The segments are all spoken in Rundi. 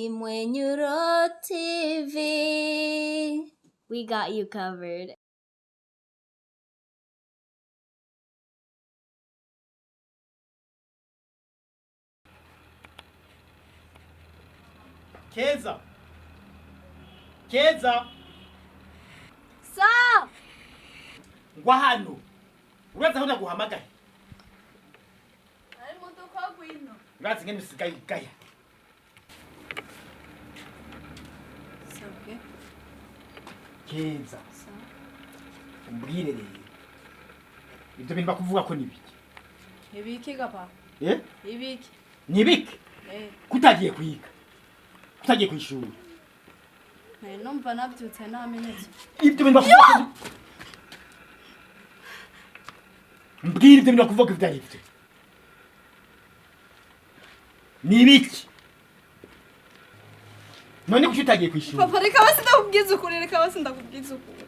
Imwenyuro TV. We got you covered. Keza, Keza. So, Ngwa hano, uraza aho naguhamagaye? Ari muduka gwino. Urazi ingene usigaye ugaya. Sabwe. Keza, Sa. umbwire rero, ibyo bintu bakuvuga ko ni biki? Ibiki gapa? Eh? Ibiki. Ni biki? Eh, Kutagiye kwiga, kutagiye kwishuri? nari numva navyutse namenetse. Ibyo bintu bakuvuga ko mbwira, ibyo bintu bakuvuga ibyo ari byo ni biki? None kuki utagiye kwishuri? Papa, reka basi ndakubwiza ukuri, reka basi ndakubwiza ukuri.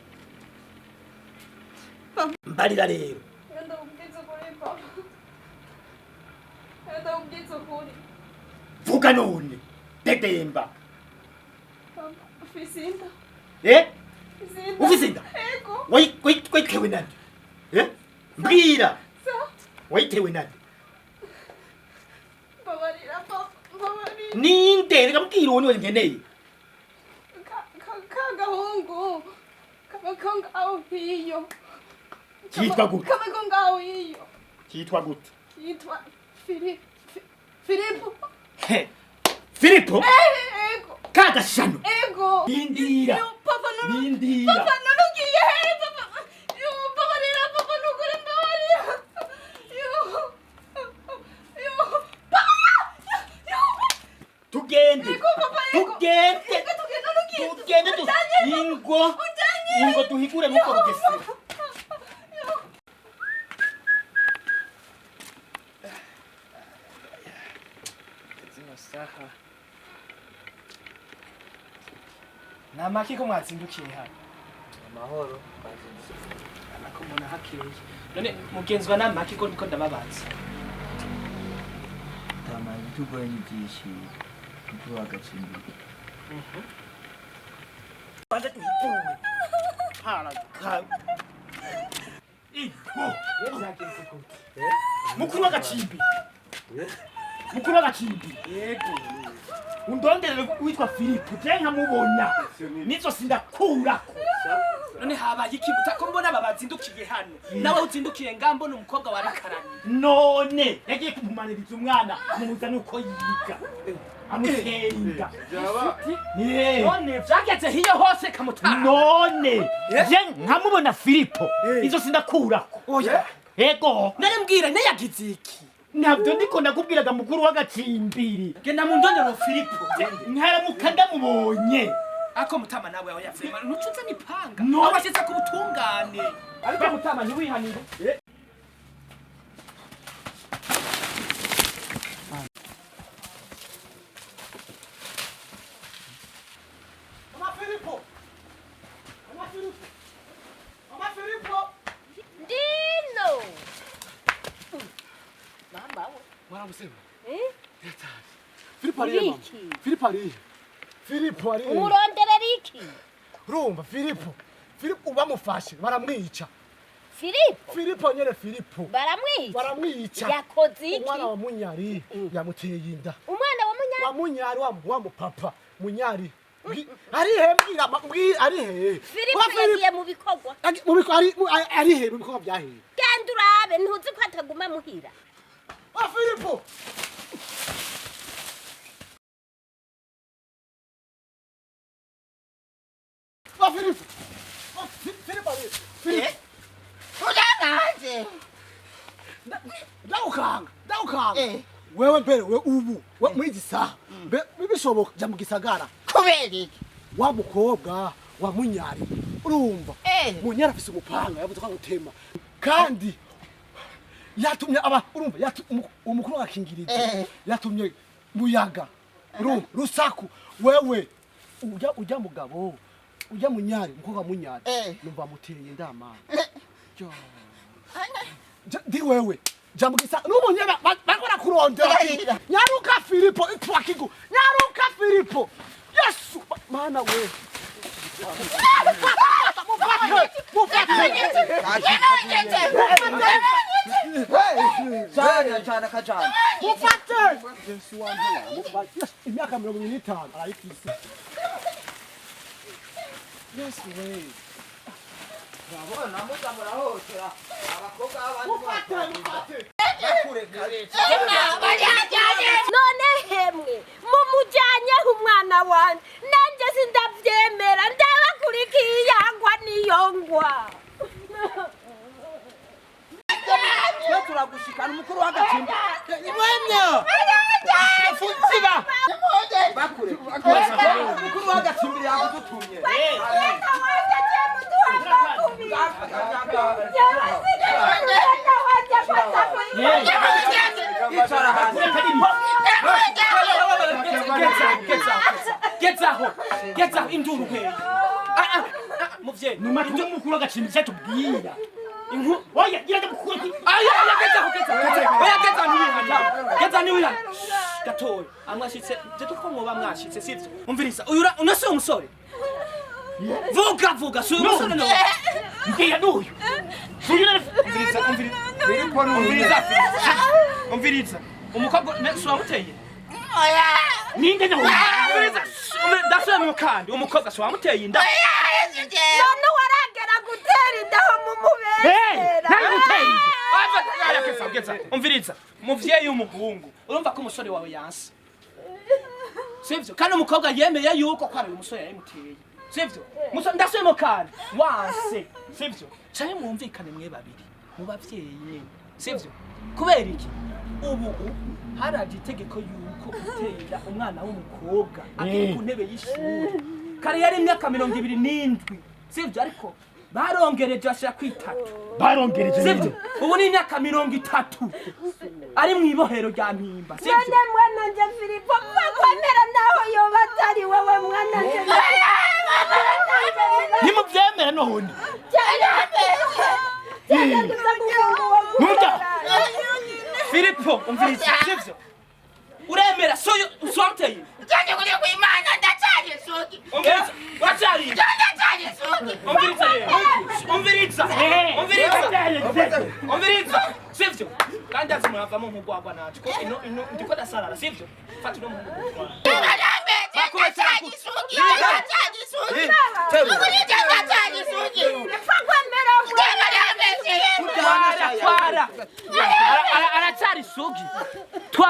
Mbarira rero. Reka ndakubwiza ukuri, papa. Reka ndakubwiza ukuri. Vuga none, dedemba. Papa, ufise inda. Eh? Ufise inda. Ufise inda? Ego. Wayitewe nande? Eh? Mbwira. Sa. Wayitewe nande? Mbabarira, papa. Mbabarira. Ninde? Reka mbwira, uwo niwe nkeneye. Ka ka ka gahungu. Kaba ko ngaho hiyo. Kitwa gute? Kaba ko ngaho hiyo. Kitwa gute? Yitwa Filipo. He. Filipo? Eh, ego. Kagashano. Ego. Rindira. Yo, papa none. Rindira. Papa none ugiye he, papa? Yo, mbabarira, papa, nukuri mbabarira. Yo. Yo. Papa. Yo. Tugende. Ego, papa, ego. Tugende. Ego, tugende, none ugiye. Tugende tu. Unjanye. Ingo. Unjanye. Ingo tuhigure muko rugesera. Yo. Zino saha ni amaki ko mwazindukiye hano? Amahoro, twazindutse. Amako mbona hakeye. None mugenzwa n'amaki ko ndiko ndababaza? Tamaze tugoye n'ibyinshi mukuru wa Gacimbiri. Banza tuhigure. Haraka. Ingo. Vyagenze gute? Mukuru w'agacimbi. Mukuru w'agacimbi. Yego. Undonderere witwa Filipo, je nkamubona. Nizo sindakurako. None habaye iki ko mbona aba bazindukiye hano, nawe uzindukiye nga mbona umukobwa warikaranye? None yagiye kumumaniriza umwana, mubuza nuko yiga, amutera inda. Yeah. None vyageze hiyo hose kamutara? None je nkamubona Filipo, izo sindakurako. Oya. Ego. None mbwira, ne yagize iki? Ntabyo ndiko ndakubwiraga, mukuru w'agacimbiri. Genda mu ndondero Filipo. Nkaramuka ndamubonye. Ako mutama nawe oya vyema ntucuze nipanga. No. Abashitse ku butungane, ariko mutama ntiwihanire. Mama Filipo! Mama Filipo! Mama Filipo! Ndino. Mama we. Mwaramusema. Eh? Filipo ariye, mama. Ibiki? Filipo ariye. Filipo ariye. Umuronderera iki? Urumva Filipo. Filipo bamufashe baramwica. Filipo Filipo nyene Filipo. baramwica. Baramwica. Yakoze iki? Umwana wa Munyari yamuteye inda. Umwana wa munyana. Wa Munyari wa mupapa. Munyari. Ari he, mbwira mbwira ari he? Filipo Wa yagiye mu bikorwa. Mu biko ari he, mu bikorwa bya he? Genda urabe, ntuzi ko ataguma muhira. Wa Filipo. Wa Filipo. Wa Filipo ari. Filipo. Ujangaje. Ndawukanga, ndawukanga. Eh. Wewe mbere we ubu we muri izi saha mbe bishoboka jya mu gisagara. Kubera iki? Wa mukobwa wa Munyari, urumva? Eh. Munyari afise umupanga, yavuze ko agutema, kandi yatumye aba, urumva, umukuru akingirije. Eh. Yatumye muyaga, urumva, rusaku. Wewe ujya mugabo ujya Munyari, umukobwa wa Munyari. Eh. Numva amuteye indamana. Eh. Ndi wewe. Jamugisa n'ubu nyene bariko barakurondera. Nyaruka Filipo, itwakigu. Nyaruka Filipo. Yesu, mana we. Mufate, mufate. Jana jana kajana. Mufate. Yesu wangu, mufate. Yesu, imyaka 25 arayifise. Yesu we. Urabona muza murahotera abakobwa b'abandi. Mufate, mufate. None hemwe mumujyanyeho umwana wanjye, nanjye sindabyemera, ndabakurikiye iyangwa niyongwa. Twe turagushikana umukuru w'agacimba. Mwemye. Fuziba. Bakure. Umukuru w'agacimbiri yakudutumye. Mwana wanjye agiye muduha kubi. Icara hasi. Gezaho, gezaho, induru nkeya. Muvyeyi, Numa umukuru w'agacimbi cyatubwira. Inku Oya, gira ndamukura. Aya, aya, gezaho, gezaho, gezaho. Oya, gezaho ntiwihana. Gezaho ntiwihana. Gatoya. Amwashitse, je tuko mwoba mwashitse sivyo? Umviriza, uyu uno si umusore. Vuga, vuga, si uyu musore no. Mbwira n'uyu. Suyu na Umviriza, umviriza. Umviriza, umviriza. Umukobwa ne si wamuteye? Ninde nawe? Umviriza, ndasubira mu kandi, umukobwa si wamuteye inda. None waragera gutera inda aho mumubesera? Naguteye inda. Aya, geza, geza. Umviriza, muvyeyi w'umuhungu, urumva ko umusore wawe yanse. Sivyo? Kandi umukobwa yemeye yuko ko ari uyu musore yayimuteye. Sivyo? Musore ndasubiyemo kandi, wanse. Sivyo? Canke mwumvikane mwe babiri, mu bavyeyi nyene. Sivyo? Kubera iki? Ubu haraje itegeko yuko gutera umwana w'umukobwa akiri ku ntebe y'ishuri. Kare yari imyaka 27. Sivyo? Ariko barongereje bashira kwitatu. Barongereje. Sivyo? Ubu ni imyaka 30 ari mu ibohero rya Mpimba. Sivyo? None mwana nje Filipo, mvakwemera naho yoba atari wewe mwana nje. Ntimuvyemera none. Nurya. Filipo, umviriza, sivyo? Uremera soyo uswamteye. Umviriza, uracyari. Umviriza rero. Umviriza. Umviriza. Umviriza. Sivyo? Kandi azi muravamo nk'ugwagwa nacu. Ko ino ino ndiko ndasarara, sivyo? Fata uno muhungu gutwara. Mvakwemera. Twara, twara. Aracyari isugi.